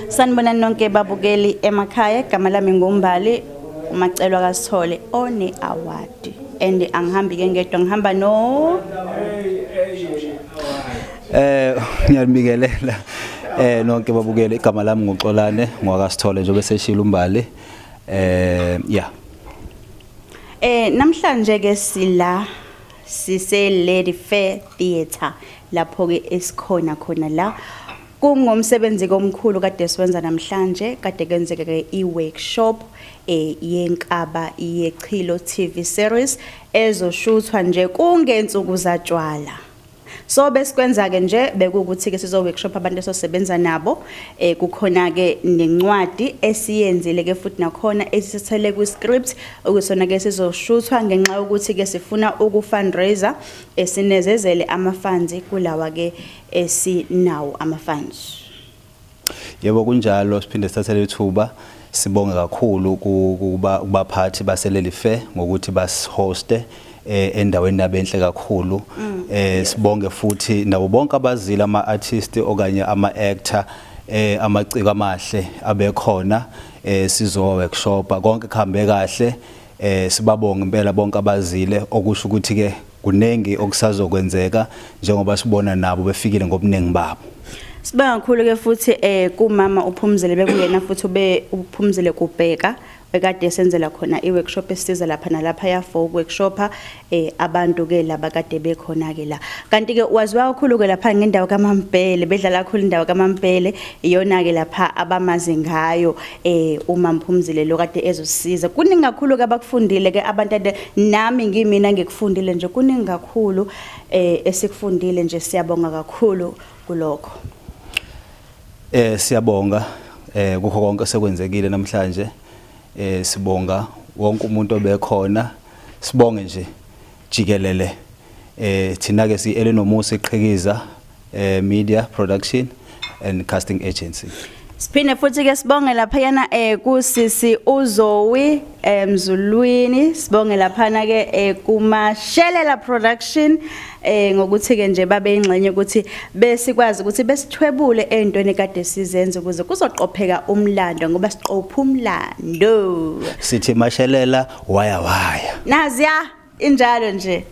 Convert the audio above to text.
Sanibonani nonke babukeli emakhaya, igama lami nguMbali uMacelwa kaSithole one award. And angihambi ke ngedwa, ngihamba no Ngiyabingelela nonke babukele. Igama lami nguXolane ngwakaSithole, njengoba seshilo uMbali. Yeah. Namhlanje ke sila sise Lady Fair Theatre, lapho ke esikhona khona la kungomsebenzi komkhulu kade siwenza namhlanje. Kade kwenzeka ke i-workshop yeNkaba Yechilo TV series ezoshuthwa nje kungensuku zatshwala. So besikwenza ke nje bekuwukuthi ke sizo workshop abantu esosebenza nabo. Kukhona ke nencwadi esiyenzile ke futhi nakhona esisethele ku script okusona ke sizoshuthwa ngenxa yokuthi ke sifuna uku fundraiser, esinezezele ama funds kulawa ke esinawo ama funds. Yebo, kunjalo. Siphinde sithathele ithuba sibonge kakhulu kuba kubaphathi baseLady Fair ngokuthi basihoste endaweni nabenhle kakhulu. Sibonge futhi nabo bonke abazile, ama artist okanye ama actor, amaciko amahle abekhona. Sizo workshop, konke kuhambe kahle. Sibabonga impela bonke abazile, okusho ukuthi ke kunengi okusazokwenzeka njengoba sibona nabo befikile ngobuningi babo. Sibonga kakhulu ke futhi kumama uPhumzile, bekuyena futhi ube uPhumzile kubheka ekade senzela khona i-workshop esisiza lapha nalapha ya for workshopa abantu ke laba kade bekhona ke la. Kanti ke waziwa kakhulu ke lapha ngendawo kaMampele, bedlala kakhulu indawo kaMampele, iyona ke lapha abamazi ngayo uma Mphumzile lo kade ezosiza. Kuningi kakhulu ke abakufundile ke abantu ade nami ngimina ngikufundile nje, kuningi kakhulu esikufundile nje. Siyabonga kakhulu kulokho. Siyabonga kukho konke sekwenzekile namhlanje. Sibonga wonke umuntu obekhona, sibonge nje jikelele. Thina ke si Elenomusa Iqhikiza Media Production and Casting Agency. Siphinde futhi ke sibonge laphayana kusisi uZoe Mzulwini, sibonge laphana ke kuMashelela Production ngokuthi ke nje babe ingxenye ukuthi besikwazi ukuthi besithwebule ezintweni kade sizenza ukuze kuzoqopheka umlando, ngoba siqopha umlando. Sithi mashelela waya waya. Naziya injalo nje.